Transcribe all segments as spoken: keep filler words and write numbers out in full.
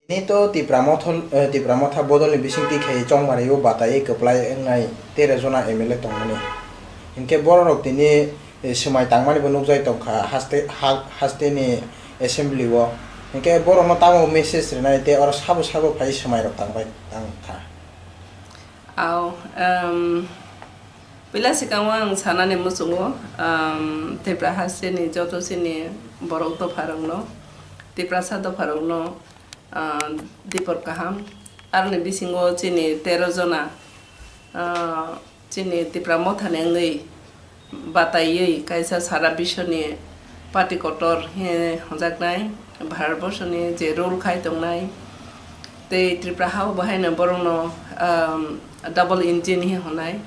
Tini to Tipra Motha, eh, Tipra Motha bodolni bisingtwi khai chongmari o batai kwplai wngnai tero jona M L A tongmani. Hinkhe bororok tini, eh, swmai tangmani bo nukjai tongkha haste, ha-, hasteni assembly o. Hinkhe borokno tamo message rinai tei oro sabo sabo phai swmai rok tangbai tangkha. Au, em, puila swkango ang sanani muchungo, em, Tipra hasteni joto chini borok dopharokno, Tiprasa dopharokno, ah, dipor kaham. Aroni bisingo chini tero jona, ah, chini Tipra Mothani wngwi bataiwi kaisa sara biswni party kotor hinwi hwnjaknai, Bharat borsoni je rule khai tongnai, tei Tripura hao bo haino borokno, um, double engine hinwi hwnai.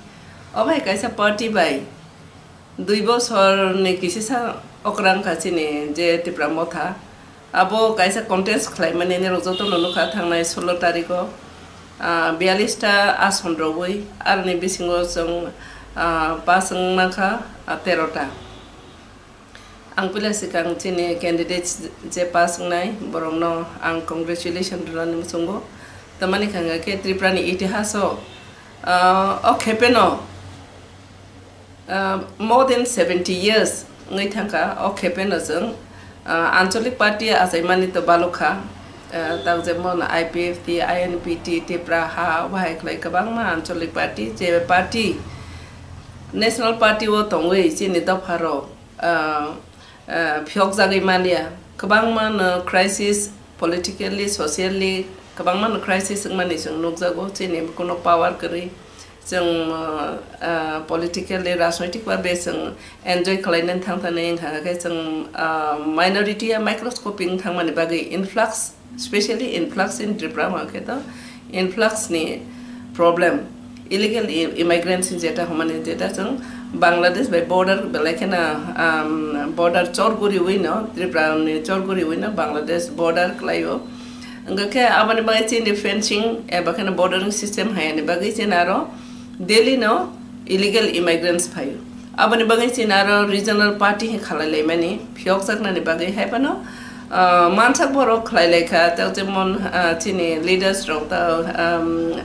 Obo hai kaisa party bai dui bosorni kisisa okrang kha chini je Tipra Motha. Abo kaisa contest khlaimani norok jotono nukha thangnai solo tariko, ah, biyalista ason rogwi, aroni bisingo chwng, ah, pass wng mankha, ah, tero ta. Ang puila swkang chini candidates je pass wngnai, borokno ang congratulation rwnani muchungo. Tamani kha hwnkhe Tripurani itihaso, ah, o khepeno, ah, more than seventy years wngwi thangkha. O khepeno chwng, ah, ancholic party achaimani to balukha, ah, tak jemon I P F T, I N P T, Tipra ha, bahai khlai kwbangma ancholic party, je party, national party o tongwi chini dopharok, ah, ah, phiyokjagwi manya. Kwbangma no crisis, politically, socially, kwbangma no crisis wngmani chwng nukjago, chini kuno power kwrwi. Chwng, ah, politically, rajnoitik ba be chwng enjoy khlainani thangthani wngkha khe chwng, ah, minority ya microscopic wng thangmani bagwi influx, specially influx in Tripura hwnkhe to influx ni problem, illegal i-, immigrants ni jeta hwnmani jeta chwng Bangladesh bai border belai kheno, um, border chor guriwi no, Tripura ni chor guriwi no Bangladesh border kwlaio. Hwnkhe aboni bagwi chini fencing eba kheno bordering system hayani bagwi chini aro Delhi no illegal immigrants phaio. Aboni bagwi chini aro regional party hai khalai laimani, phiyokjaknani bagwi hai phano, ah, mansak borok khlai lai kha, tak jemon, ah, chini leaders rok ta, um,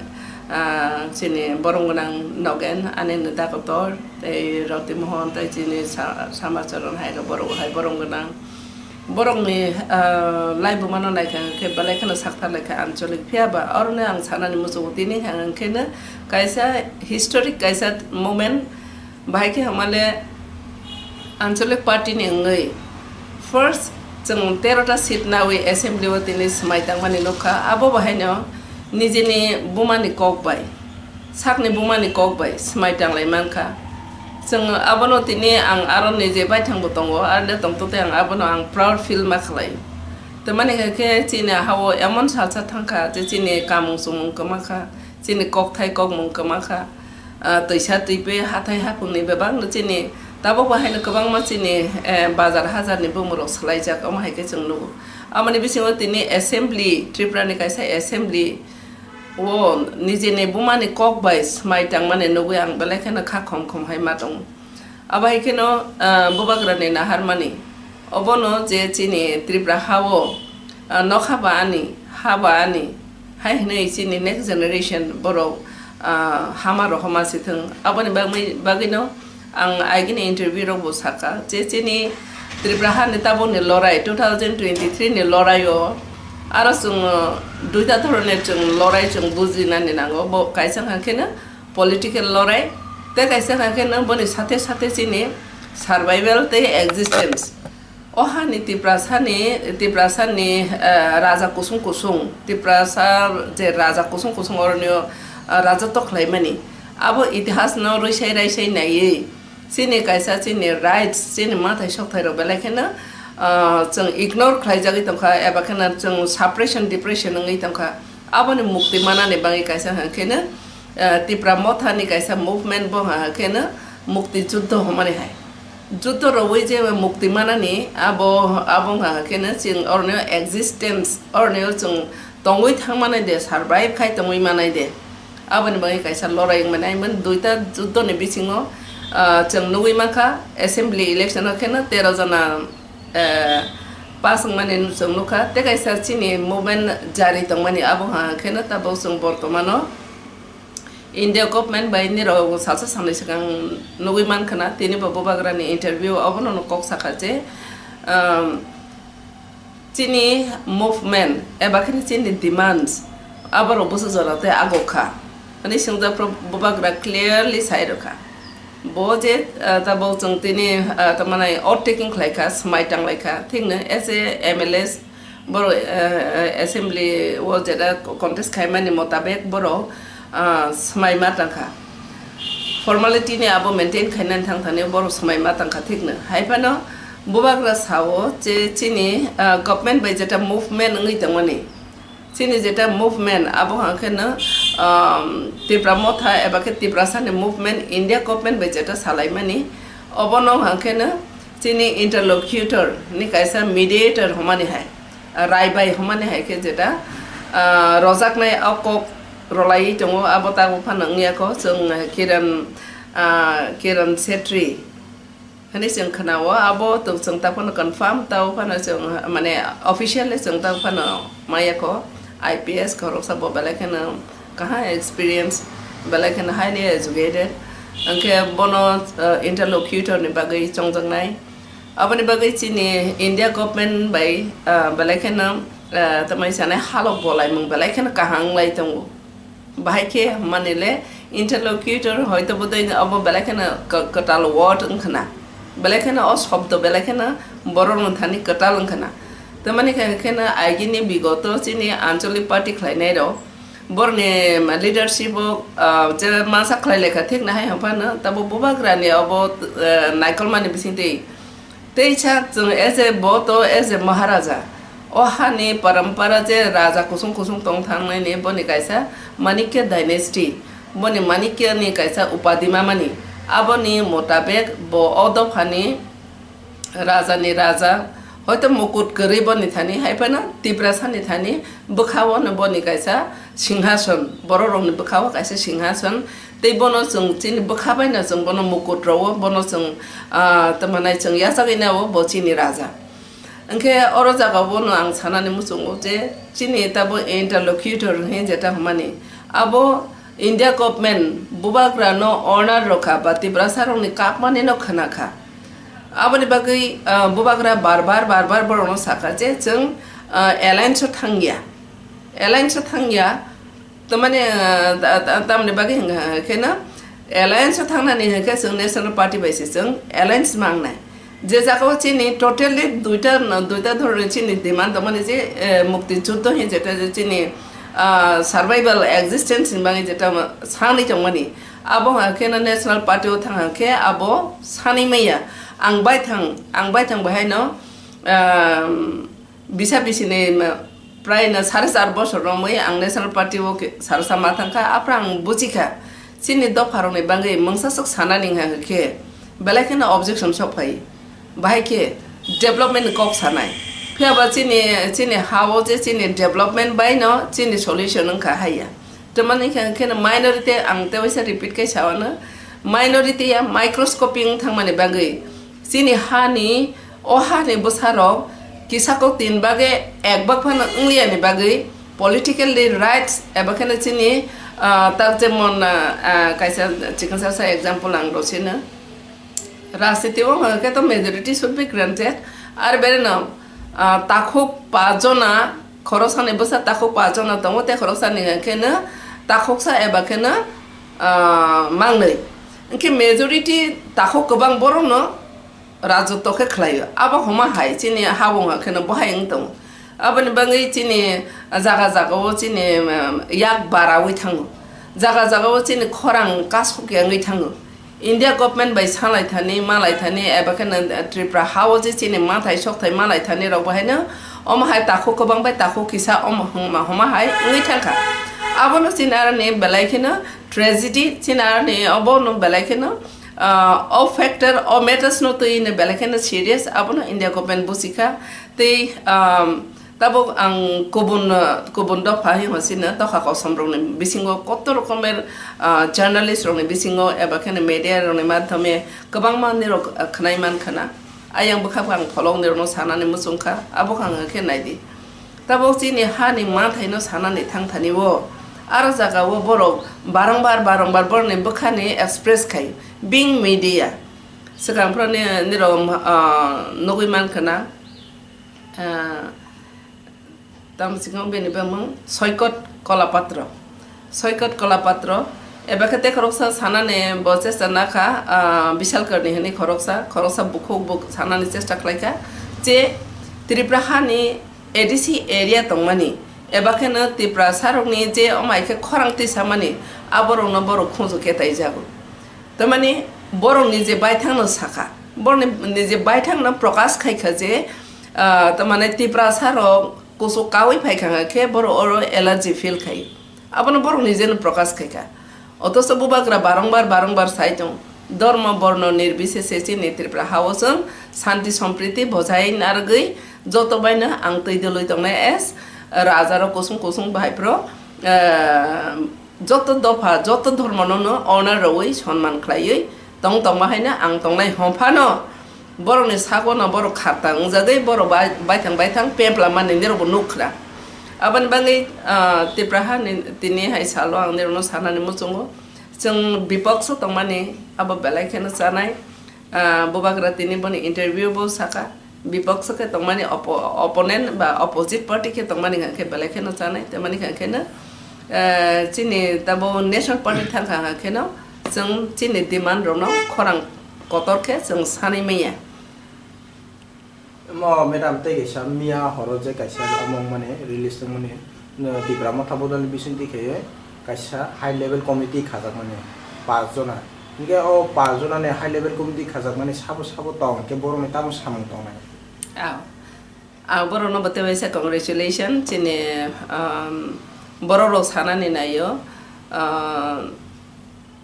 ah, chini borom gwnang Nogen, Anil Dakotor, tei Roti Mohon, tei chini Sa-, Samacharan hai rok borok hai borom gwnang. Borokni, ah, laibumano naikha hwnkhe belai kheno sakthar laikha ancholic. Phiya ba oroni ang sanani muchungo tini hwnkhe no kaisa historic kaisa moment, bahai khe hwnmale ancholic party ni wngwi first chwng tero ta seat nawi assembly o tini swmai tangmani nukha. Abo bahaino nijini bumani kok bai, sakni bumani kok bai swmai tanglai mankha. Chwng abono tini ang aro nije baithangbo tongo, arle tongtotwi ang abono ang proud feel ma khlai. Tamani hwnkhe chini ha-o emon salsa thangkha je chini kamung chumung kwma kha, chini kokthai kokmung kwma kha, ah, twisa twipe hathai haphungni bebakno chini tabukbo haino kwbangma chini, eh, bazar hajarni bumurok swlaijak, omo hai khe chwng nugo. Aboni bisingo tini assembly, Tripurani kaisa assembly, o nijini bumani kok bai swmai tangmani nugwi ang belai kheno kha khom khom hai ma tongo. Abo hai kheno, ah, bubagrani naharmani. Obono je chini Tripura ha-o, ah, nokha ba ani, ha ba ani, hai hwnwi chini next generation borok, ah, hama rohoma si thwng. Aboni bagwi, bagwino ang agini interview rokbo sakha je chini Tripura hani tabukni lorai, two thousand twenty-three ni loraio aro chwng, ah, duita dhoroner chwng lorai chwng bujinani nango. Bo kaisa hwnkha kheno political lorai, tei kaisa hwnkha kheno boni sathe sathe chini survival tei existence. O hani Tiprasani, Tiprasani, eh, raja kusung kusung, Tiprasa je raja kusung kusung oroni o, eh, rajotw khlaimani, abo itihasno rwisai raisai naiwi chini kaisa chini rights, chini mathai sokthai rok belai kheno, ah, chwng ignore khlaijagwi tongkha, eba kheno chwng suppression, depression wngwi tongkha. Aboni mukti manani bagwi kaisa hwnkheno, ah, Tipra Mothani kaisa movement bo hwnkheno mukti juddho hwnmani hai. Juddho rwui je mukti manani abo, abo hwnkheno chwng oroni existence, oroni chwng tongwi thangmani de, survive khai tongwi manai de. Aboni bagwi kaisa lorai wngmani, aimani duita juddhoni bisingo, ah, chwng nugwi mankha, assembly election o kheno tero jona, eh, Pass wngmani chwng nukha, tei kaisa chini movement jari tongmani, abo ha kheno tabuk chwng bortomano India government bai nirok salsa salnwi swkang nugwi mankha na, tini bo bubagrani interview obono kok sakha je, um, chini movement eba kheno chini demands aborok busu jora tei agok kha hwnwi swngjak phuru bubagra clearly sai rwkha. Bo je, ah, tabuk chwng tini, ah, tamani oath taking khlai kha, swmai tang lai kha, thikno as a M L As borok, ah, assembly o jeta contest khaimani motabek borok, ah, swmai ma tang kha. Formality ni abo maintain khainani thang thani borok swmai ma tang kha, thikno. Hai phano bubagra sao je chini, ah, government bai jeta movement wngwi tongmani, chini jeta movement, abo hwnkheno, um, Tipra Motha eba khe Tiprasani movement India government bai jeta salaimani, obono hwnkheno chini interlocutor ni kaisa mediator hwnmani hai, rai bai hwnmani hai khe jeta, ah, rojaknai o kok rolaiwi tongo, abo tabuk phano wngya kho chwng Kiran, ah, Kiran Setri. Hwnwi chwng khwnao, abo to chwng ta phano confirm, tao phano chwng, mane, officially chwng ta phano maya kho, I P S khoroksa bo belai kheno kaham experience, belai kheno highly educated, hwnkhe bono, uh, interlocutor ni bagwi chongjaknai. Aboni bagwi chini India government bai, uh, belai kheno, uh, tamai sanai halok bolaimung belai kheno kaham wng lai tongo. Bahai khe manile interlocutor hoito bodoi abo belai kheno k-, kwtal word wngkhana. Belai kheno o shobdo belai kheno borok no thani kwtal wngkhana. Tamani khe kheno agini bigoto chini anchalik party khlainai rok borni leadership o, ah, je masa khlai lekha thik na hai hwnphano tabo bubagrani obo, eh, naikolmani bisingtwi Teisa chwng as a bo to as a Maharaja. O hani parampara je raja kusung kusung tong thangnaini boni kaisa Manikya dynasty. Boni Manikya ni kaisa upadi mamani. Aboni motabek bo o dophani raja ni raja. Hoito mukut kwrwi boni thani, hai phano Tiprasa ni thani bwkha o no boni kaisa singhason, borok rokni bwkha o kaisa singhason. Tei bono chwng chini bwkha bai no chwng bono mukut rwo, bono chwng, ah, tamo nai chwng yachagwi nao bo chini raja. Hwnkhe oro jaga o bono ang sanani muchungo je chini tabo interlocutor hinwi jeta hwnmani abo India government bubagra no order rwkha ba Tiprasa rokni kapmani no khwnakha. Aboni bagwi, ah, bubagra bar bar, bar bar borokno sakha je chwng, ah, alliance o thangya. Alliance o thangya. Tamani, ah, ta-, ta-, tamni bagwi hwnka khe no alliance o thangnani hwnkhe chwng National Party bai se chwng alliance mangnai. Je jaga o chini totally duita, duita dhoroni chini demand tongmani je, eh, mukti juddho hin jeta je chini, ah, survival existence ni bagwi jeta sani tongmani. Abo hwnka khe no National Party o thang hwnkhe abo sani maya. Ang bai thang, ang bai thang bahai no, ah, Bisa bisini, ma, prai no sare char bosor romwi ang National Party o khe sarsa ma thangkha, aphra ang bujikha. Chini dopha rokni bagwi mungsa swk sanani wngkha khe belai kheno objection sok phai. Bahai khe development ni kok sanai. Phiya ba chini, chini ha o je chini development bai no chini solution wngkha haiya. Tamani khe, khe minority, ang tewaisa repeat khe sawano, minority ya microscopy wng thangmani bagwi chini hani, o hani bwsarok kisa kok tin bagwi ek bak phano wngliya ni bagwi politically rights eba kheno chini, ah, tak jemon, ah, ah, kaisa chikon sasa example ang rosino. Rajniti o hwnka khe to majority should be granted. Ar bereno, ah, takhuk pa jona, khoroksani bwsa takhuk pa jona tongo, tei khoroksani hwnka khe no takhuksa eba khe no, ah, mangnwi. Hwnkhe majority takhuk kwbang borok no rajotwo khe khlaio. Abo homa hai chini habung hwnka khe no bohai wng tongo. Aboni bagwi chini jaga jaga o chini, um, yak barawi thango. Jaga jaga o chini khorang kasuk ya wngwi thango. India government bai salai thani, malai thani, eba khe no Tripura ha o je chini mathai sokthai malai thani rok bo haino omo hai takhuk kwbang bai takhuk kisa omo hwngma homa hai wngwi thangkha. Abono chini aroni belai kheno tragedy, chini aroni obono belai kheno, ah, o factor, o matters no twi no belai kheno serious, abono India government buchikha. Tei, um, Tabuk ang kubun, kubun dopha hinwi sino dopha kosom rokni bisingo kotor rokomer, ah, journalist rokni bisingo eba kheno media rokni madhyome kwbangma nirok, ah, khwnai mankha na. Ayang bwkha bwkha ang pholok nirokno sanani muchungkha, abo kha hwnkhe naidi. Tabok chini hani manthaino sanani thangthani o, aro jaga o borok barangbar barangbar borokni bwkhani express khai, being media. Swkang phano ni-, nirok, ah, nugwi mankha na, ah, Tamsingkhe bini bumung Soikot Kolapatro. Soikot Kolapatro. Eba khe tei khoroksa sanani bo chesta nakha, ah, Bishalkarni hwnwi khoroksa, khoroksa bukhuk buk sanani chesta khlaikha. Je Tripura hani A D C area tongmani, eba kheno Tiprasarokni je omai khe khorang twi samani, aborokno borok khunju khe taijago. Tamani borokni je baithangno sakha, borokni je baithangno prokash khaikha je, ah, tamani Tiprasarok kuchuk kaui phaikha hwnkhe borok oro allergy feel khai. Abono borok nijeno prokash khaikha. Othocho bubagra barongbar barongbar sai tong, dhormo borno nirbisese chini Tripura hao chwng shanti sompriti bojai narwgwi joto baino ang twi dwlwi tongnai es rajarok kusung kusung bhaiphro, eh, joto dopha, joto dhormono no honor rwui, sonman khlaiwi tong tongma haino ang tongnai hwn phano, borokni sago no borok kharta wngjagwi borok bai-, baithang baithang pempla mani nirokbo nuk khna. Aboni bagwi, ah, Tipra hani tini hai salo ang nirokno sanani muchungo, chwng bipokso tongmani abo belai kheno chanai. Ah, bubagra tini boni interview bo saka, bipokso khe tongmani oppo-, opponent ba opposite party khe tongmani hwnkhe belai kheno chanai, tamani hwnkhe no, eh, chini tabo national party thangkha hwnkhe no chwng chini demand rokno khorang kotor khe chwng sanwi manya. Mo madam tei kaisa miya horo je kaisa among mani release tongmani, no, Tipra Motha Bodolni bisingtwi khe kaisa high level committee khajakmani pas jona. Hinkhe o pas jona ni high level committee khajakmani sabo sabo tong khe borokni tamo samung tongnai? Aw. Ang borokno bo tebaisa congratulation chini, um, borok rok sanani naio. Um,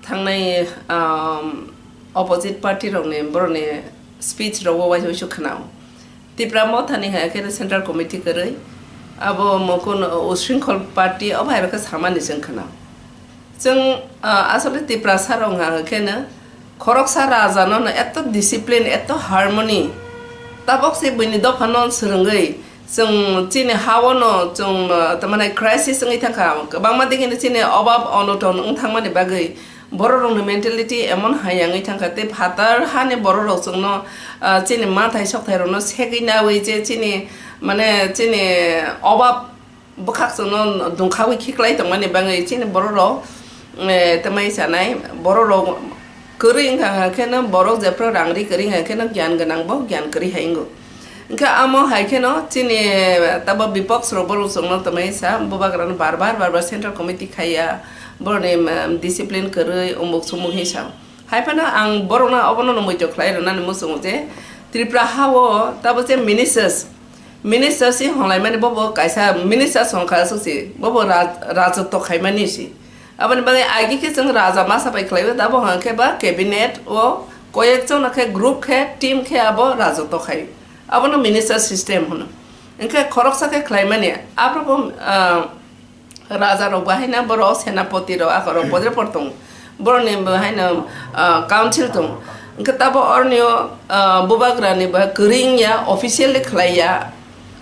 thangnai, um, opposite party rokni borokni speech rokbo waisa waisa khwnao. Tipra Mothani hai khe central committee kwrwi abo mokon ushrinkhol party o hai rok khe samani chwng khwnao. Chwng, ah, asole Tiprasa rok hwnka khe no khoroksa raja no no eto discipline, eto harmony, tabok se buini dopha no swrwngwi chwng chini ha o no chwng, ah, tamani crisis wngwi thangkha, kwbangma digi no chini obab onoton wng thangmani bagwi borok rokni mentality emon hai wngwi thangkha tei phatar hani borok rok chwngno, ah, chini mathai sokthai rokno segwi nawi je chini mane chini obab bwkhak chwngno dungkhawi khiklai tongmani bagwi chini borok rok, eh, tamai sanai borok rok kwrwi wngkha hwnkha khe no borok jephru rang ri kwrwi wngkha khe no gyan gwnang bo gyan kwrwi hai wngo. Hwnkhe amo hai khe no chini tabo bipoks rok borok chwngno tamai sa bubagra no bar bar bar bar central committee khaiya borokni, um, discipline kwrwi umuk sumuk hinwi sa. Hai phano ang borokno obono no muitok khlai rwnani muchungo je Tripura ha o tabo je ministers, minister si honglai mani bobo kaisa minister song kha aswk si bobo raj-, rajotw khaimani si. Aboni bagwi agi khe chwng raja masa bai khlai o, abo hwnkhe ba cabinet o koyek jon khe group khe team khe abo rajotw khai. Abono minister system hwno. Hwnkhe khoroksa khe khlai mani abo bo, ah, raja rok bo haino borok senapoti rok ako rok bodre por tongo. Borokni bo haino, ah, council tongo. Hwnkhe tabo oroni o, ah, bubagra ni bo kwrwi wngya, officially khlai ya,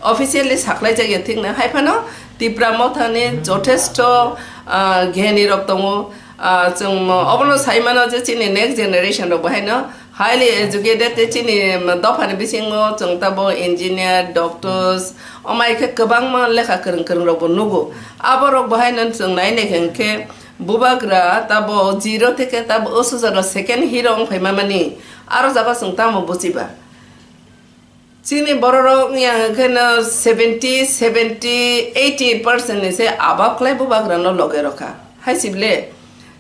officially saklai jak ya thik no. Hai phano Tipra Motha ni jothesto, ah, gyani rok tongo. Ah, chwng obono sai mano je chini next generation rok bo haino highly educated tei chini dophani bisingo chwng tabo engineer, doctors, omai khe kwbangma lekha kwrwng kwrwng rok bo nugo. Aborok bo haino chwng nai nai khe hwnkhe bubagra tabo zero theke tabo o sujaro second hero wng phaima mani aro jaga chwng tamo buchiba. Chini bororok wngya hwnkhe no seventy, seventy, eighty percent ni se abab khlai bubagra no loge rokha. Hai si ble?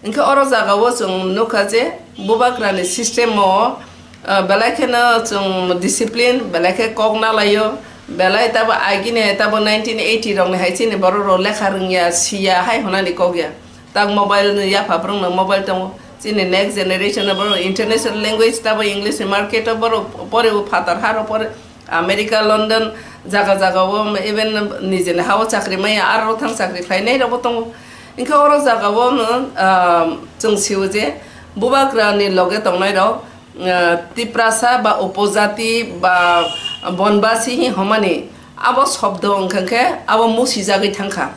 Hwnkhe oro jaga o chwng nukha je bubagra ni system o, ah, belai kheno chwng discipline, belai khe kok nalaio, belai tabo agini tabo nineteen eighty rok ni hai chini bororok lekha rwngya, siya hai hwnani kok ya. Tak mobile ni yapha borok no mobile tongo. Chini next generation no borok international language tabo English ni market o borok pore o phatar haro pore America, London jaga jaga o even nijeni ha o chakri maya aro thang chakri khlainai rok bo tongo. Hwnkhe oro jaga o no, ah, chwng sio je bubagra ni loge tongnai rok ah, Tiprasa ba upojati ba Bonbasi hi homani abo sobdo wngkha khe abo musijagwi thangkha.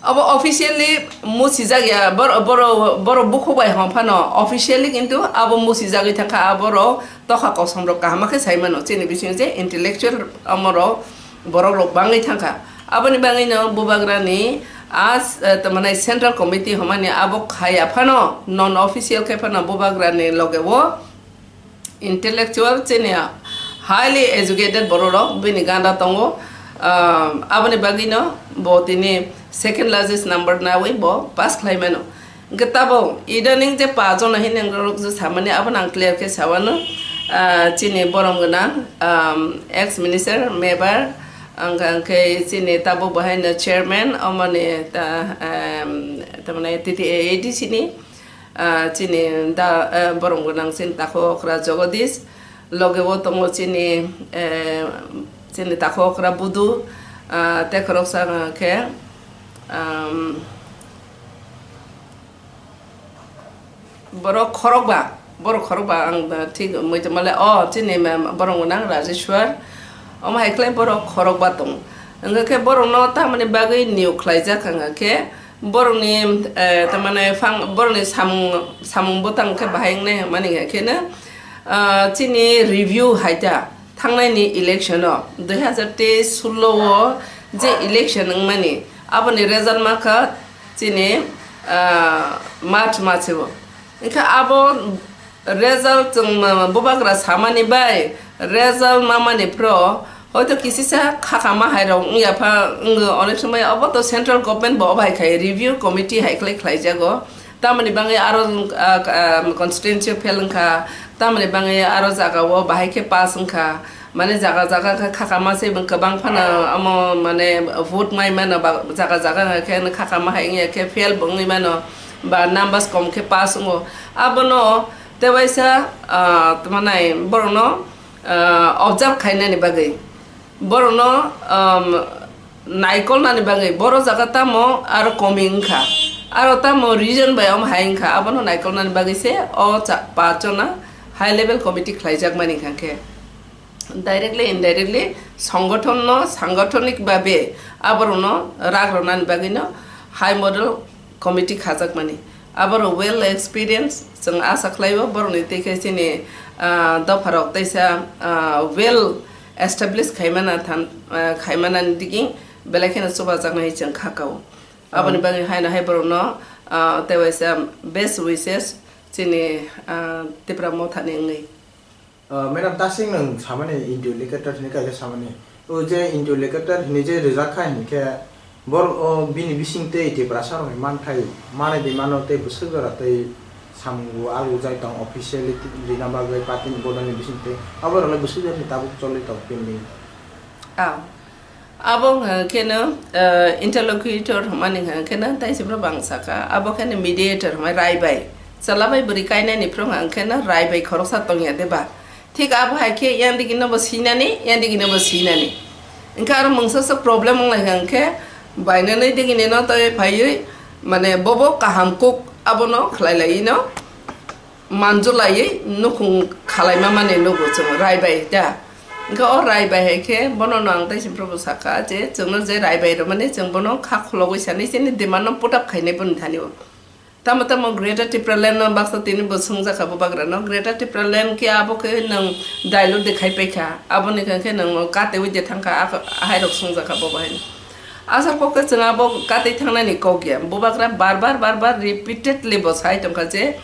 Abo officially musijak ya, bor-, boro-, borok bukhuk bai hwn phano officially kintu abo musijagwi thangkha, aborok tokha kosom rok kaham khe sai mano, chini bisingo je intellectual amorok borok rok bangwi thangkha. Aboni bagwino bubagrani as, eh, tamani central committee hwnmani abo khaya phano non official khe phano bubagrani loge o intellectual chini highly educated borok rok bini ganda tongo. Ah, aboni bagwino bo tini second largest number nawi bo pass khlai mano. Hwnkhe tabuk idaning je paanch jona hinwi rok je samani abo ang clear khe sawano. Ah, chini borom gwnang, um, ex minister, member, ang, ang khe chini tabuk bo haino chairman, omoni ta, um, tamani T T A A D C ni. Ah, chini da, eh, borom gwnang chini takhuk okra Jagadish, loge o tongo chini, eh, chini takhuk okra Budu, ah, tei khoroksa khe, um, borok khorokba, borok khorokba ang thik muitu male, o chini mem-, borom gwnang Rajeshwar, omo hai khlai borok khorokba tongo. Hwnkhe borokno tamoni bagwi new khlaijak hwnkha khe, borokni, eh, tamani phang, borokni samung, samung bwtang khe bahai wngnai hwnmani hwnkhe no, ah, chini review hai ta thangnaini election o, dui hazar teis sullo o je election wngmani, aboni result ma kha chini, ah, March maso. Hwnkhe abo result chwng ma-, bubagra samani bai result mamani phro hoito kisisa khakama hai rok wngya pha wngo, onek somoi obo to central government bo obo hai khai review committee hai khlai khlai jago. Tamoni bagwi aro, ah, ah, constituency fail wngkha, tamoni bagwi aro jaga o bahai khe pass wngkha. Mane jaga jaga khe khakama se kwbang phano omo mane vote mai mano ba jaga jaga khe khakama hai wngya khe fail bo wngwi mano ba numbers kom khe pass wngo. Abono tewaisa, ah, tamo nai borokno, ah, observe khainani bagwi, borokno, um, naikolnani bagwi, boro jaga tamo aro komi wngkha, aro tamo reason bai omo hai wngkha, abono naikolnani bagwi se o cha-, paanch jona high level committee khlaijakmani hwnkha khe directly, indirectly songothonno, sangothonik babe aborokno rak rwnani bagwino high model committee khajakmani. Aborok well experience, chwng asa khlaio borokni tei khe chini, ah, dopharok teisa, ah, well established khaimana than, ah, khaimanani digini belai kheno chubajaknai chwng kha kao. Aboni bagwi haino hai borokno, ah, tewaisa best wishes chini, ah, Tipra Mothani wngwi. Ah, madam, tasing nwng samani interlocutor hinwi kaisa samani. O je interlocutor hinwi je rijak kha hinkhe bor-, o bini bising tei Tiprasa rokni manthai manwi di mano tei bwswk jora tei samung bo arwk jai tong officially rina bagwi party ni bodol ni bising tei abo rokno bwswk jora ni tabuk choli tong pending. Ah. Abo wngkha khe no, eh, interlocutor hwnmani wngkha khe no, tei se borok bang saka, abo khe no mediator hwnmai, raibai. Chwla bai bwrwi kainani phuru wngkha khe no, raibai khoroksa tongya de ba. Thik abo hai khe yang digi no bo sinani, yang digi no bo sinani. Wngkha aro mungsa se problem wng lai kha wngkhe, bainani digini no tei phaiwi, mane bobo kaham kuk abono khlai laiwi no. Manjulaiwi nukhung khalaima mani nugo chwng raibai ta. Hwnkhe o raibai hai khe bono no ang tei simpro bo sakha je chwngno je raibai rwmani chwng bono kha khulogwi sani chini demand no put up khainai boni thani o. Tamo tamo Greater Tipraland no baksa tini bo swngjak kha bubagra no. Greater Tipraland khe abo khe nwng dilute de khai paikha. Aboni hwnkhe nwng kate wi de thangkha, a-, ahairok swngjak kha bo bahai. Asal kok khe chwng abo kate thangnani kok ya. Bubagra bar bar bar bar repeatedly bo sai tongkha je,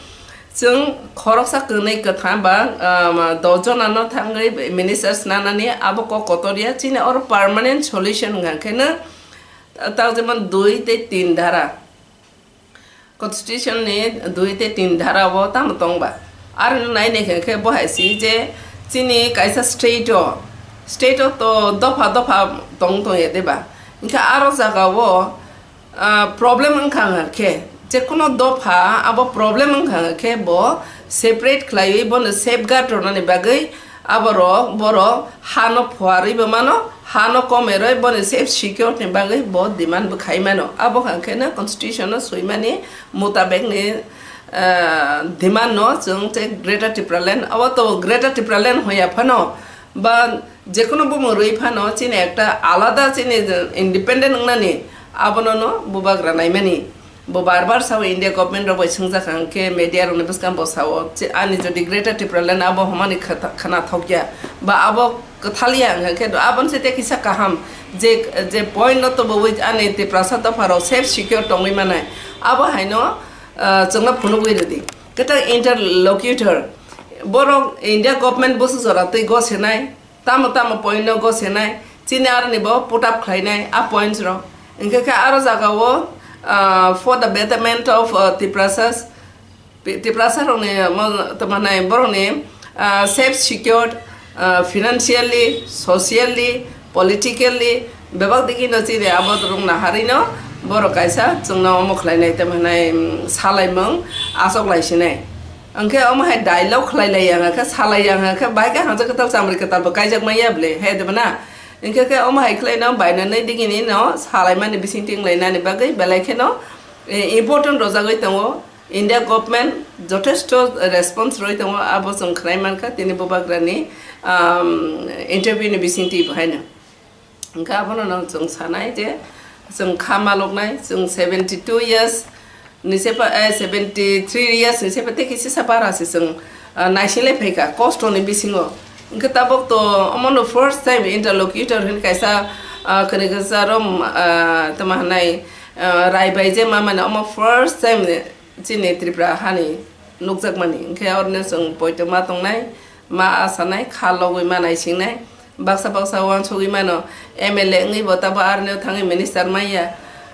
chwng khoroksa kwnwi kwthang ba, um, dos jona no thangwi ministers nanani abo kok kotor ya, chini oro permanent solution wngkha khe no, ta-, ta jemon dui tei tin dhara, constitution ni dui tei tin dhara o tamo tong ba. Aro no nai nai khe, khe bo hai si je chini kaisa state o, state o to dopha dopha tong tong ya de ba. Hwnkhe aro jaga o, ah, problem wngkha khe, je kono dopha abo problem wngkha khe bo separate khlaiwi bono safeguard rwnani bagwi aborok borok hano phuarwi bo mano, hano komerwi boni self secure ni bagwi bo demand bo khai mano. Abo wngkha khe no constitution o swimani mutabek ni, ah, demand no chwng tei Greater Tipraland, abo to Greater Tipraland hoya phano, ba jekono bumung rwi phano, chini ekta alada chini independent wngnani, abono no bubagra naimani. Bo bar bar sao, India government rok bai swngjak hwnkhe, media rokni bwskango bo sao, che ani jodi Greater Tipraland abo homani khata-, khana thokya, ba abo kwthaliya hwnkhe, aboni se tei kisa kaham, je, je point no tubui ani Tiprasa dopha rok safe secure tongwi manai, abo haino, ah, chwngno phunugwi rwdi. Kwtal interlocutor, borok India government busu jora twi gosenai, tamo tamo point no gosenai, chini aroni bo put up khlainai a points rok. Hingkhe khe aro jagao, ah, for the betterment of, ah, Tiprasas, Pi-, Tiprasa rokni mo-, tamo nai borokni, ah, safe secured, ah, financially, socially, politically, bebak digi no chini abo rok naharwi no borok kaisa chwngno omo khlainai tamo nai, mm, salaimung achok lai sinai. Hwnkhe omo hai dialogue khlai lai ya, hwnkhe salai ya, hwnkhe bai khe hangsa kwtal chamri kwtal bo kaijak manya bwle, he de bana? Hwnkhe khe omo hai khlai no bainanai digini no salaimani bising ting lainani bagwi belai kheno, eh, important rwjagwi tongo. India government jothesto response rwi tongo, abo chwng khnai mankha tini bubagrani, um, interview ni bising twi bo haino. Hwnkhe abono no chwng sanai je chwng kha maloknai, chwng seventy two years ni se pa, eh, seventy three years ni se pa tei kisi sa bara se chwng, ah, naisinglai phaikha kosto ni bisingo. Hwnkhe tabuk to omono first time interlocutor hin kaisa, ah, kwrwi kwcharo, ah, tamo hanai, ah, rai bai je ma mane omo first time chini Tripura hani nukjakmani. Hwnkhe oroni chwng poito ma tongnai, ma asanai, kha logwi ma naisingnai. Baksa baksa uansugwi mano, M L A wngwi bo tabo aroni thangwi minister manya.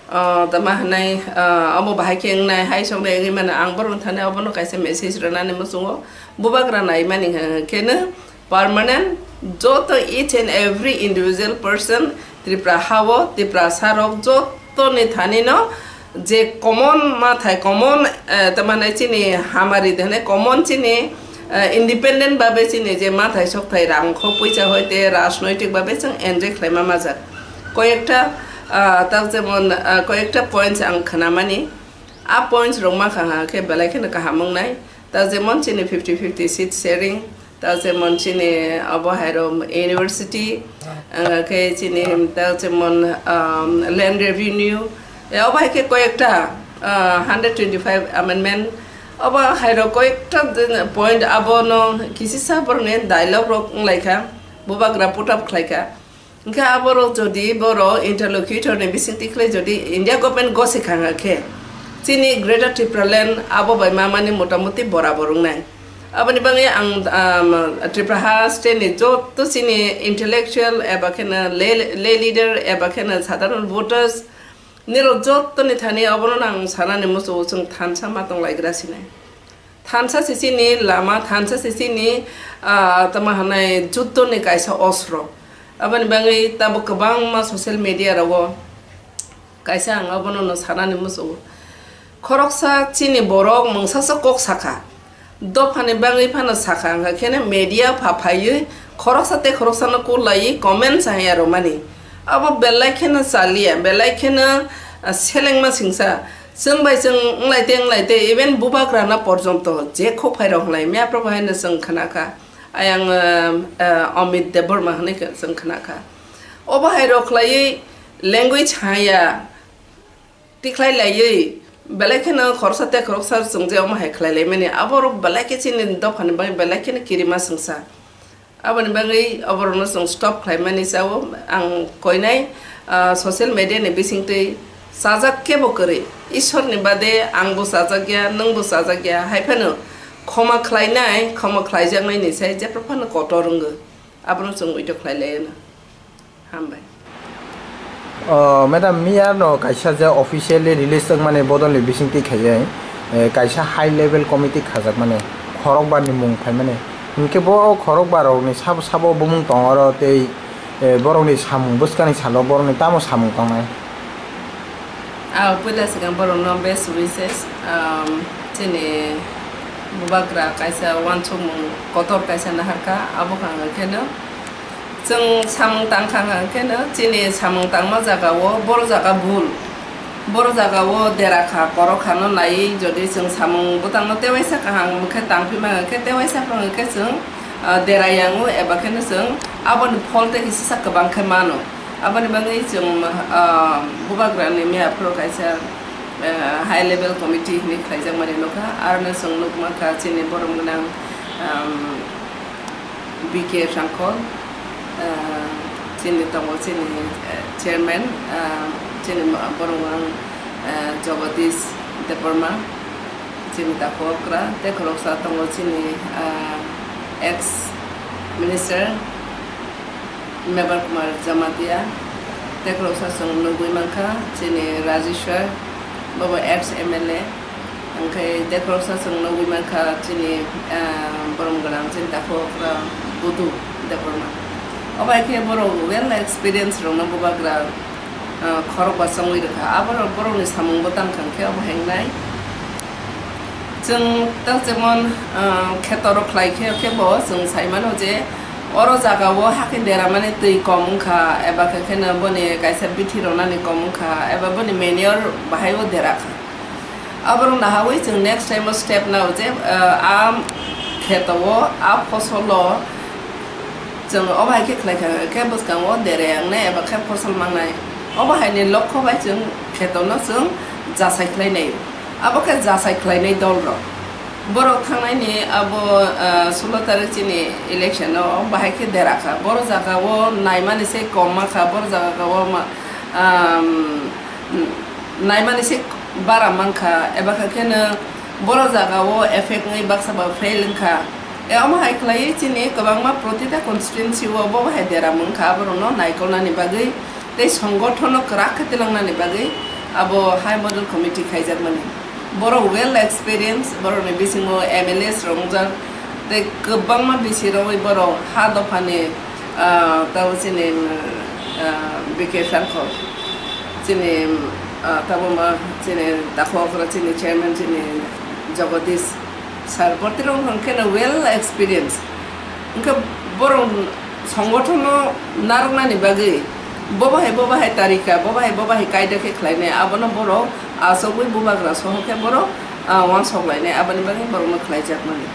Ah, tamo hanai, ah, omo bahai khe wngnai, hai soknai wngwi mano, ang borokno thani obono kaisa message rwnani muchungo. Bubagra naimani hwnkhe no permanent joto each and every individual person Tripura hao, Tiprasa rok jotoni thani no je common mathai, common, eh, tamo hanai chini hamari de hanai common chini, eh, independent babe chini je mathai sokthai rang kho puisa hoite rajnoitik babe chwng enjoy khlaima majak. Koyekta, ah, tak jemon, ah, koyekta points ang khnamani, a points rok mankha hwnkhe belai kheno kaham wngnai. Tak jemon chini fifty fifty seat sharing, tak jemon chini obo hairo university, ah, khe chini tak jemon, um, land revenue, e obo hai khe koyekta, ah, hundred twenty five amendment, obo hairo koyekta din point abono kisisa borokni dialogue rok wnglaikha, bubagra put up khlaikha. Hwnkhe aborok jodi borok interlocutor ni bisingtwi khlai jodi India government gosi khangha khe, chini Greater Tipraland abo bai mamani motamuti borabor wngnai. Aboni bagwi ang, um, Tripura ha state ni joto chini intellectual eba kheno lay, lay leader eba kheno sadharon voters nirok jotoni thani obono ang sanani muchungo chwng thansa ma tonglaigra sinai. Thansa se chini lama, thansa se chini, ah, tamo hanai juddoni kaisa osro. Aboni bagwi tabuk kwbangma social media rogo kaisa ang abono no sanani muchungo. Khoroksa chini borok mungsasa kok sakha. Dophani bagwi phano sakha, wngkha kheno media pha phaiwi khoroksa tei khoroksano kul laiwi comment chaya rwmani. Abo belai kheno chaliya, belai kheno, ah, selengma singsa. Chwng bai chwng wnglaite wnglaite, even bubagrana porjonto je khok phairok wnglaimya, aphuru bo haino chwng khnakha. Ayang, ah, ah, Amit Debbarma hinwi khe chwng khnakha. Obo hairok khlaiwi language haya, tikhlai laiwi, belai kheno khoroksa tei khoroksa chwng je omo hai khlai laimani, aborok belai khe chini dophani bagwi belai kheno kirima singsa. Aboni bagwi oborokno chwng stop khlaimani chao. Ang koinai, ah, social media ni bisingtwi chajak kebo kwrwi. Ishwar ni bade ang bo chajak ya, nwng bo chajak ya, hai phano khoma khlainai, khoma khlaijaknai ni sai jephru phano kotor wngwi. Abono chwng withdraw khlai laiyano. Hambai. O, madam, miya no kaisa je officially release wngmani bodol ni bisingtwi khaiwi, eh, kaisa high level committee khajakmani, khorokbar ni mung phaimani. Hinkhe bo khorokbar rokni sabo sabo bumung tongo oro tei, eh, borokni samung bwskangni salo borokni tamo samung tongnai? Ah, puila swkang borokno best wishes, um, chini bubagra kaisa uansukmung kotor kaisa naharkha, abo hwnkha kheno chwng samung tangkha hwnkha kheno chini samung tangma jagao boro jaga bul. Boro jagao dera kha, korok khano naiwi jodi chwng samung bwtangno tewaisa kaham khe tangphima hwnkhe, tewaisa phano hwnkhe chwng, ah, dera yango eba kheno chwng aboni phol tei kisa kwbang khe mano. Aboni bagwi chwng, ah, bubagrani miya phuru kaisa, ah, high level committee hinwi khlaijakmani nukha. Aroni chwng nukmankha chini borom gwnang, um, B K Sangkol, ah, chini tongo chini, eh, chairman, ah, chini borom gwnang, ah, Jagadish Debbarma, chini takhuk okra, tei khoroksa tongo chini, ah, ex minister Mebar Kumar Jamatia, tei khoroksa chwng nugwi mankha chini Rajeshwar, bobo ex M L A, hwnkhe tei khoroksa chwng nugwi mankha chini, ah, borom gwnang chini takhuk okra Budu Debbarma. Obo hai khe borok well experience rokno bubagra, ah, khorok bachangwi rwkha. Aborok borokni samungbo tangkha hwnkhe obo hai wngnai. Chwng tak jemon, ah, khetorok khlai khe, khe bo chwng sai mano je oro jagao hakhe deramani twi kom wngkha, eba khe kheno boni kaisa bithi rwnani kom wngkha, eba boni manure bahai o dera kha. Aborok nahawi chwng next time o step nao je, ah, a kheto o, a phosol o chwng obo hai khe khlai kha khe bwskango dere wngnai eba khe phosol mangnai. Obo hai ni lokho bai chwng kheto no chwng jasai khlai nai. Abo khe jasai khlainai dol rok. Borok thangnaini abo, ah, sulo tarik chini election o bahai khe dera kha. Boro jaga o naimani se kom ma kha, boro jaga o ma, um, naimani se bara man kha, eba kha kheno boro jaga o effect wngwi baksa ba fail wng kha. E omo hai khlaiwi chini kwbangma protita constituency o bo bahai dera mung kha, borok no naikolnani bagwi tei songothono kwrak khe twlangnani bagwi abo high model committee khaijakmani. Borok well experience, borokni bisingo M L As rok wngjak, tei kwbangma bisi rogwi borok ha dophani, ah, tabo chini, ah, B K Sangkol, chini, ah, tabo ma chini takhuk okra chini chairman chini Jagadish sir, borok rok hwn kheno well experience. Hwnkhe borok songothono narwknani bagwi bobo hai, bobo hai tarika, bobo hai, bobo hai kaida khe khlainai, abono borok achugwi bubagra soho khe borok, ah, uansuk lainai, aboni bagwi borokno khlaijakmani.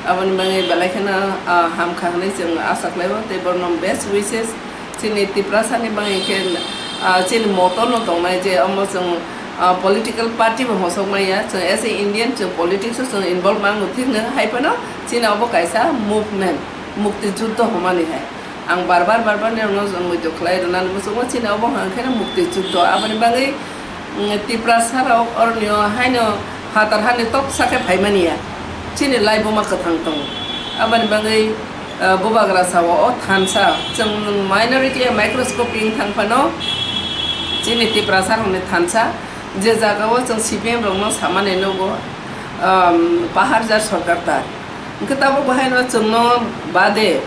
Aboni bagwi belai kheno, ah, ham kha hwnwi chwng asa khlaio, tei borokno best wishes. Chini Tiprasani bagwi khe, ah, chini moto no tongnai je omo chwng, ah, political party bo hosok maya, chwng as a Indian chwng politics o chwng involve mango thikno, hai phano chini obo kaisa movement, mukti juddho hwnmani hai. Ang bar bar, bar bar nirokno muitu khlai rwnani muchungo, chini obo hwnkha khe mukti juddho. Aboni bagwi, mm, Tiprasa rok oroni o haino phatar hani toksa khe phaimani ya. Chini laibuma kwthang tongo. Aboni bagwi, ah, bubagra sao o thansa, chwng minority a microscopy wng thang phano chini Tiprasa rokni thansa, je jaga o chwng C P M rokno samani nugo, um, paharjar sorkar tar. Hwnkhe tabuk bahaino chwngno bade,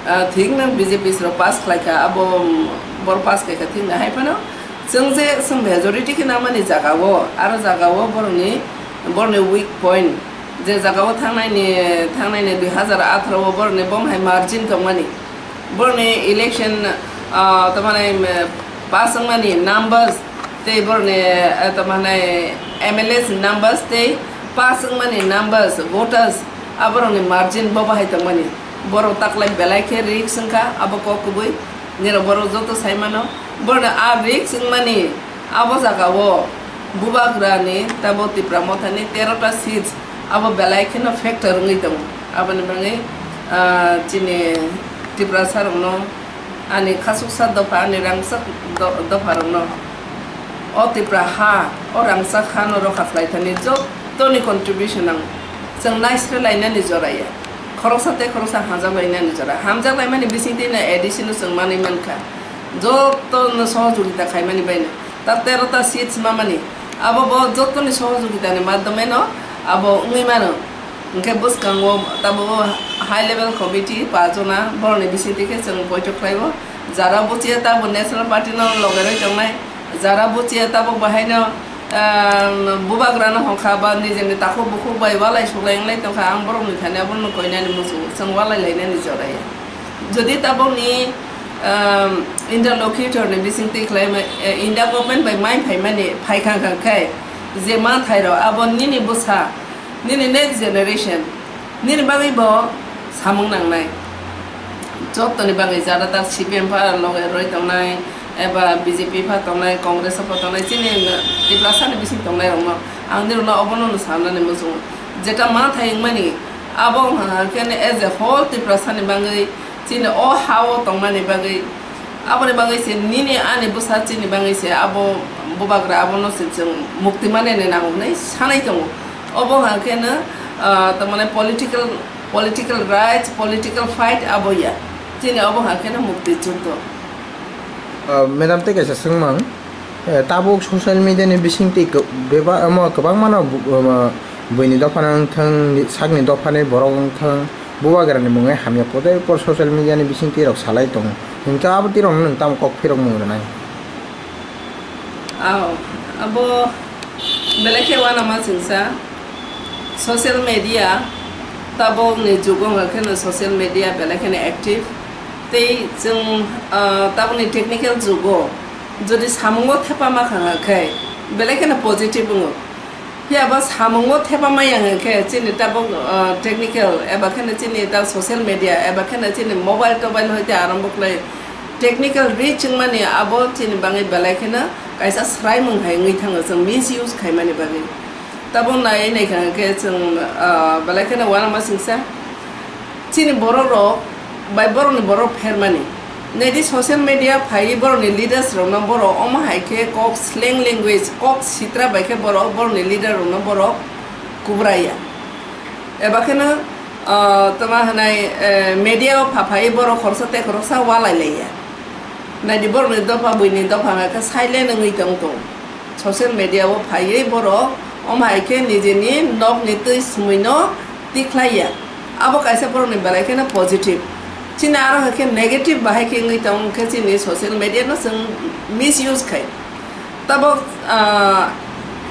ah, thik nang B J P rok pass khlai kha, abo, um, bor pass khai kha thik nang hai phano chwng je chwng majority khe nangmani jaga o, aro jaga o borokni, borokni weak point, je jaga o thangnaini, thangnaini dui hazar atharo o borokni bom hai margin tongmani, borokni election, ah, tamani, um, pass wngmani numbers, tei borokni, ah, tamani M L As numbers tei pass wngmani numbers, voters, aborokni margin bo bahai tongmani. Borok taklai belai khe risk wngkha, abo kok kubui. Nirok borok joto sai mano. Borokni a risk wngmani abo jaga o bubagrani tabo Tipra Mothani tero ta seats abo belai kheno factor wngwi tongo. Aboni bagwi, ah, chini Tiprasa rokno ani khasuksa dopha, ani rangchak do-, dopha rokno o Tipra ha, o rangchak ha no rokha khlai thani jotoni contribution ang chwng naisre lainani jora ya. Khoroksa tei khoroksa hamjak lainani jora. Hamjak laimani bising twi no A D C no chwng manwi mankha. Joto no sohojogita khaimani bai no. Ta tero ta seats mamani. Abo bo jotoni sohojogita ni madhyome no abo wngwi mano. Hwnkhe bwskango tabuk high level committee pajona borokni bisingtwi khe chwng poito khlaio. Jara buchiya tabuk National Party no logerwi tongnai, jara buchiya tabuk bahaino, ah, bubagrano hwnkha ba nijeni takhuk bukhuk bai walai suklai wnglai tongkha, ang borokni thani abono koinani muchungo chwng walai lainani joraya. Jodi tabukni, Um, interlocutor ni bising twi khlai ma-, eh, India government bai mai phaimani phai kha kha khe je manthai rok abo nini bwsa, nini next generation, nini bagwi bo samung nangnai. Jottoni bagwi jada tak C P M pha loge roi tongnai, eba B J P pha tongnai, Congress pha tongnai, chini Tiprasa ni bising tongnai rokno ang nirokno obono no sanani muchungo. Jeta manthai wngmani abo wngkha khe as a whole Tiprasa ni bagwi chini o ha-o tongmani bagwi, aboni bagwi se nini ani bwsa chini bagwi se abo bubagra abono se chwng mukti manani nango hwnwi sanai tongo. Obo wngkha khe no, ah, tamani political, political rights, political fight abo ya. Chini obo wngkha khe no mukti juddo. Ah, madam, tei kaisa swngmang. Eh, tabuk social media ni bisingtwi kw-, beba-, omo kwbangmano bu-, omo buini dophano wngthang, sakni dophani borok wngthang, bubagrani mungwi hamya, podai por social media ni bisingtwi rok salai tongo. Hinkhe abo twi rokno nwng tamo kok phirokmung rwnai? Aw, abo belai khe uanama chwngsa. Social media, tabukni jugo wngkha kheno social media belai kheno active. Tei chwng, ah, tabukni technical jugo jodi samungo thepa ma kha khe belai kheno positive wngo. Phiya ba samungo thepa ma yang khe chini tabuk, ah, technical eba kheno chini ta social media eba kheno chini mobile tobile hoite arambo khlai technical reach wngmani abo chini bagwi belai kheno kaisa swraimung hai wngwi thango chwng misuse khaimani bagwi. Tabuk nai naikha khe chwng, ah, belai kheno uanama chwngsa. Chini borok rok bai borok ni borok phermani. Nedi social media phaiwi borok ni leaders rok no borok omo hai khe kok slang language, kok sitra bai khe borok, borok ni leader rok no borok kubra ya. Eba kheno, ah, tama hwnai, eh, media o pha phaiwi borok khoroksa tei khoroksa walai lai ya. Naidi borok ni dopha buini dopha hwnka khe silent wngwi tong tong. Social media o phaiwi borok omo hai khe nijini nok ni twi swmui no tikhlai ya. Abo kaisa borok ni belai kheno positive. Chini aro hai khe negative bahai khe wngwi tong khe chini social media no chwng misuse khai. Tabok, ah,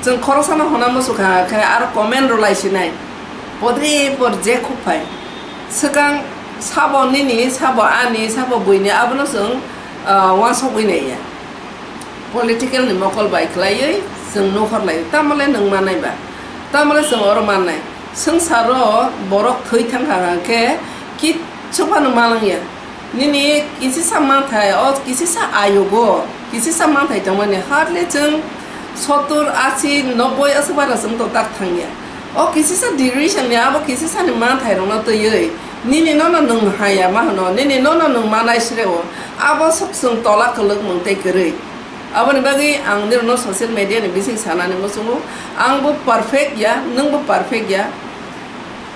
chwng khoroksa no hona muchukha khe aro comment rw lai sinai. Podri por je khuk phai. Swkang sabo nini, sabo ani, sabo buini abono chwng, ah, uansukwi nai ya. Political ni mokol bai khlaiwi chwng nukhor lai, tamole nwng manai ba, tamole chwng oro mannai. Swngcharo borok thwi thang kha khe kichu phano manang ya. Nini kisisa manthai, o kisisa ayugo, kisisa manthai tongmani hardly chwng sottur, asi, nobboi aswk bara chwng to tak thang ya. O kisisa duration ni abo kisisa ni manthai rokno twiwi nini nono nwng haya ma hwno, nini nono nwng manai sreo, abo swk chwng tola kwlwkmung tei kwrwi. Aboni bagwi ang nirokno social media ni bising sanani muchungo, ang bo perfect ya, nwng bo perfect ya.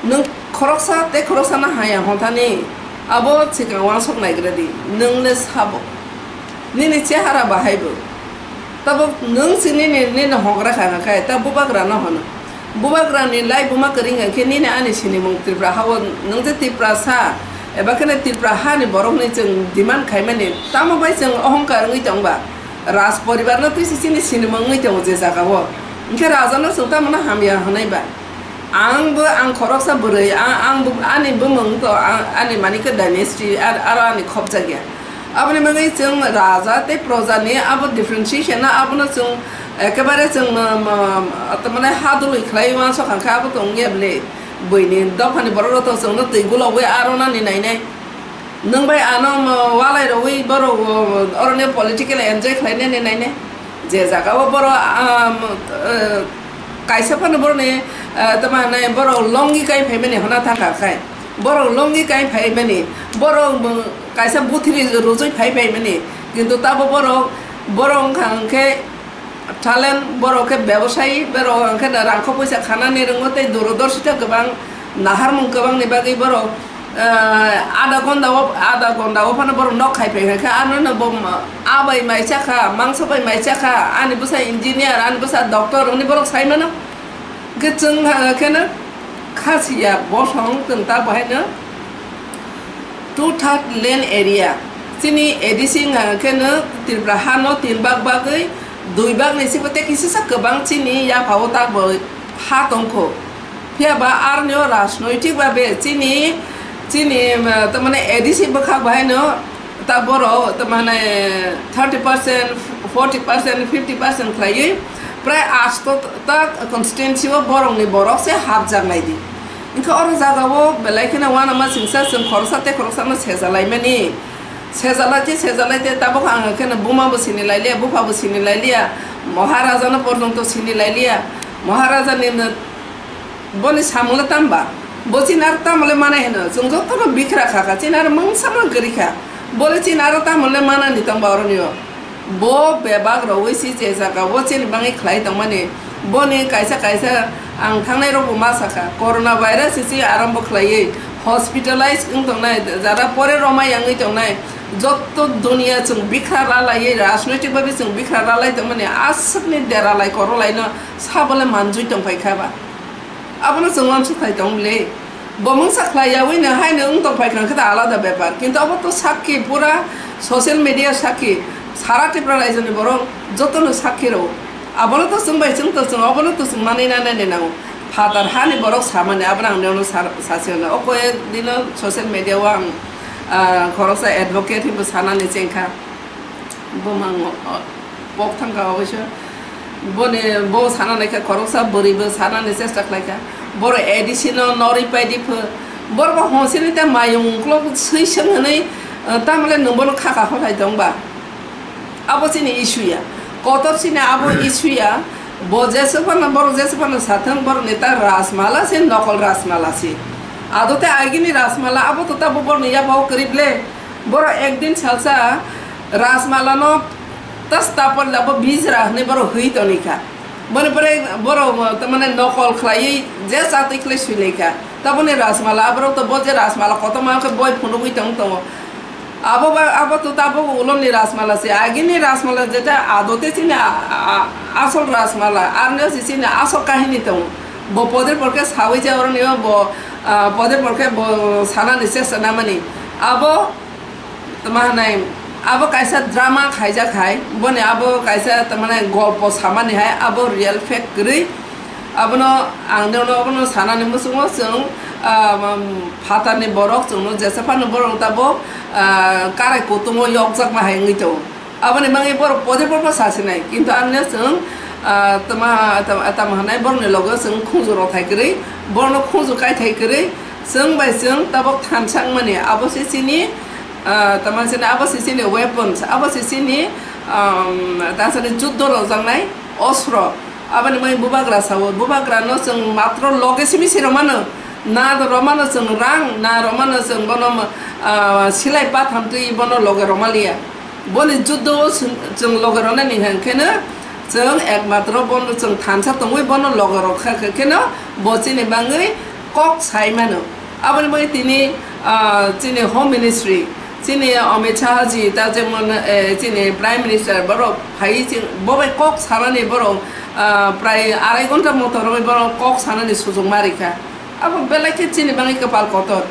Nwng khoroksa tei khoroksa no haya hwnthani, abo swkang uansuk naigra di, nwng le sabo. Nini chehara bahai bo. Tabuk nwng se nini, nini hogra kha kha khai, ta bubagra no hwno. Bubagra ni lai buma kwrwi wngkha khe nini ani sinimung Tripura ha o, nwng je Tiprasa, eba kheno Tripura ha ni borok ni chwng demand khaimani, tamo bai chwng ohongkar wngwi tong ba? Raj poribar no twi se chini sinimung wngwi tongo je jaga o. Hinkhe raja no chwng tamo no hamya hwnwi ba? Ang bo, ang khoroksa bwrwi, a-, ang bo, ani bumung to, a-, ani manikhe dynasty, ar-, aro ani khopjak ya. Aboni bagwi chwng raja tei proja ni abo differentiation no abono chwng ekebare chwng, um, um, tamani hadulwi khlai uansuk kha khe abo tong ya bwle. Buini dophani borok rok to chwngno twi gulogwi aro nani nainai. Nwng bai ano mo-, walai rogwi borok, o, oro ni political enjoy khlai nani nainai. Je jaga o borok, um, eh, kaisa phano borok ni, eh, tamo hinai borok longi kai phaimani hona thangkha khai. Borok longi kai phaimani, borok, um, kaisa buthiri rujui phai phaimani. Kintu tabo borok, borok wngkha hwnkhe talent, borok khe bebosayi, borok hwnkhe rangkho poisa khanani rwngo tei dorodorshita kwbang, naharmung kwbangni bagwi borok, eh, adha gonda o, adha gonda o phano borok nok khai phai kha khe, ano no bo ma-, a bai mai cha kha, mangso bai mai cha kha, ani bwsa engineer, ani bwsa doctor, hwnwi borok sai mano. Hwnkhe chwng ha kheno khasiya bosong chwng ta bahaino two third land area. Chini A D C wngkha kheno Tripura hano tin bag bagwi dui bag ni simi tei kisisa kwbang chini yapha o ta bo ha tongkho. Phiya ba aroni o rajnoitik babe chini, chini, um, tamani A D C bwkhak bahaino ta borok ta mane thirty percent, forty percent, fifty percent khlaiwi prai asto ta constituency o borokni borok se hapjak nai di. Wngkha oro jaga o belai kheno uanama singsa chwng khoroksa tei khoroksa no sejalaimani. Sejalai tei sejalai tei tabuk ang kheno buma bo sini lailiya, bupha bo sini lailiya, Maharaja no porjonto sini lailiya. Maharaja ni boni samung le tamba? Bo chini aro tamo le manai hino? Chwng joto no bikra kha kha, chini aro mungsa no kwrwi kha. Bo le chini aro tamo le manani tongba oro ni o? Bo bebak rogwi si je jaga o chini bangwi khlai tongmani. Boni kaisa kaisa ang thangnai rok bo ma sakha, corona virus si arambo khlaiwi hospitalize wng tongnai, jara pore roma yangwi tongnai, jotto duniya chwng bikra ralaiwi, rajnoitik babi chwng bikra ralai tongmani aswkni deralai korolaino sabole manjui tongphai kha ba. Abono chwng uansuk thai tong le. Bo mungsa khlai yaui no hai no wng tong phai kha khe ta alada bepar. Kintu abo to sakki pura social media sakki sara Tripura raijo ni borok joto no sakki rw. Abono to chwng bai chwng to chwng obono to chwng manwi na nai nango. Phatar hani borok samani abono ang nino sa-, sasi hwnna. O koi dino social media o ang, ah, khoroksa advocate hinbo sanani chengkha. Bumang, o, pok thangkha oboisyo. Boni bo sana naikha, khoroksa bwrwi bo sanani chesta khlaikha. Boro A D C no norwi paidi pho. Boro bo honsini ta mayung uklok swi seng hwnwi, eh, tamle nwng bono khaka hothai tong ba? Abo chini issue ya. Kotor chini abo issue ya. Bo jesa phano, boro jesa phano sathang, boro neta Rajmala se, nokol Rajmala se. Ado te agini Rajmala, abo to tabo borni ya bao kwrwi ble. Boro ekdin salsa Rajmala no tas tapor labo bijra hwnwi boro hwi toni kha. Boni pore boro tamane nokol khlaiwi je chatwi khlai swi lai kha. Taboni Rajmala aborok to bo je Rajmala kotorma khe boi phunugwi tong tongo. Abo ba, abo to tabuk uloni Rajmala se. Agini Rajmala jeta adote chini a, a, a, asol Rajmala. Arneo se chini asol kahini tongo. Bo poder porke sawi je oroni bo, ah, poder porke bo sanani chesta namani. Abo tama hanai, abo kaisa drama khaijak hai, boni abo kaisa tamane golpo samani hai, abo real fact kwrwi. Abono ang nono abono sanani muchungo chwng, ah, um, phatarni borok chwngno jesa phano borok tabok, ah, karai kutungo yokjakma hai wngwi tongo. Aboni bagwi borok poder porma sasinai, kintu ang no chwng, ah, tama, tama, tama hanai borokni logo chwng khunju rothai kwrwi, borokno khunju kaithai kwrwi, chwng bai chwng tabok thansa wngmani, abo se chini, ah, tama sini, abo se chini weapons, abo se chini, um, tama sini juddo rojaknai ostro. Aboni bagwi bubagra sao, bubagra no chwng matro loge simi si romano, na do romano chwng rang, na romano chwng bono, ah, silai patham twi bono loge romaliya. Boni juddo o chwng, chwng loge ronani hwn kheno chwng ekmatro bono chwng thansa tongwi bono loge rokha khe kheno bo chini bagwi kok sai mano. Aboni bagwi tini, ah, chini Home Ministry, chini Amit Shah ji, ta jemon, eh, chini Prime Minister borok phai chini bo bai kok sanani borok, ah, prai arai ghonta moto rogwi borok kok sanani sujung ma rikha. Abo belai khe chini bagwi kwpal kotor.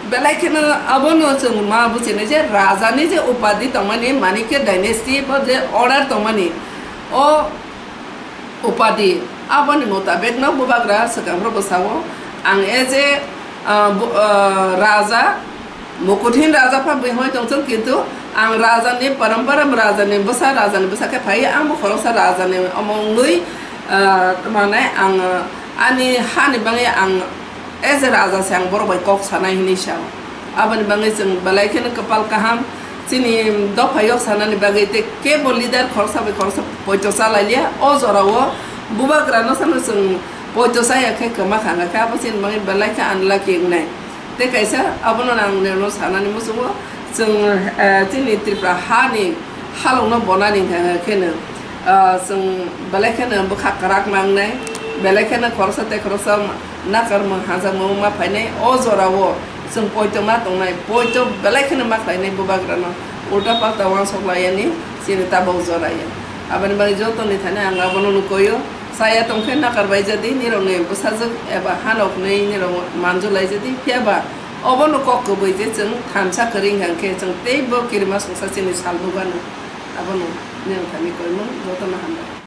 Belai kheno abono chwng ma buchini je rajani je upadi tongmani, Manikya dynasty bo je order tongmani, o upadi, aboni mutabek no bubagra swkang rok bwsao ang as a, ah, bu-, ah, raja, mukuthin raja pha bui hoi tongthung, kintu ang rajani parampara, rajani bwsa, rajani bwsa khe phai, ang bo khoroksa rajani omo wngwi, ah, mane ang, ah, ani hani bagwi ang as a raja se ang borok bai kok sanai hinwi sao. Aboni bagwi chwng belai kheno kwpal kaham, chini dopha yok sanani bagwi tei kebo leader khoroksa bai khoroksa poito cha lai liya. O jora o bubagra no sano chwng poito cha ya khe kwma kha, hwnkhe abo chini bagwi belai khe unlucky wngnai. Tei kaisa abono ang nino sanani muchungo, chwng, eh, chini Tripura hani halokno bonani hwnkhe kheno, ah, chwng belai kheno bwkha kwrak mangnai, belai kheno khoroksa tei khoroksa nakar mung hajakmung ma phainai. O jora o chwng poito ma tongnai, poito belai kheno ma khlainai bubagrano, ulta palta uansuk laiyani chini tabok jora ya. Aboni bagwi jotoni thani ang abono nukoyo, chaya tongkhe nakar bai jadi nirokni bwsajwk eba hanok nwi nirok manju lai jadi, phiya ba obono kok kwbwi je chwng thansa kwrwi hwnkha khe chwng teibo kirima songsa chini sal bugano. Abono nirok thani koimung jotono hambai.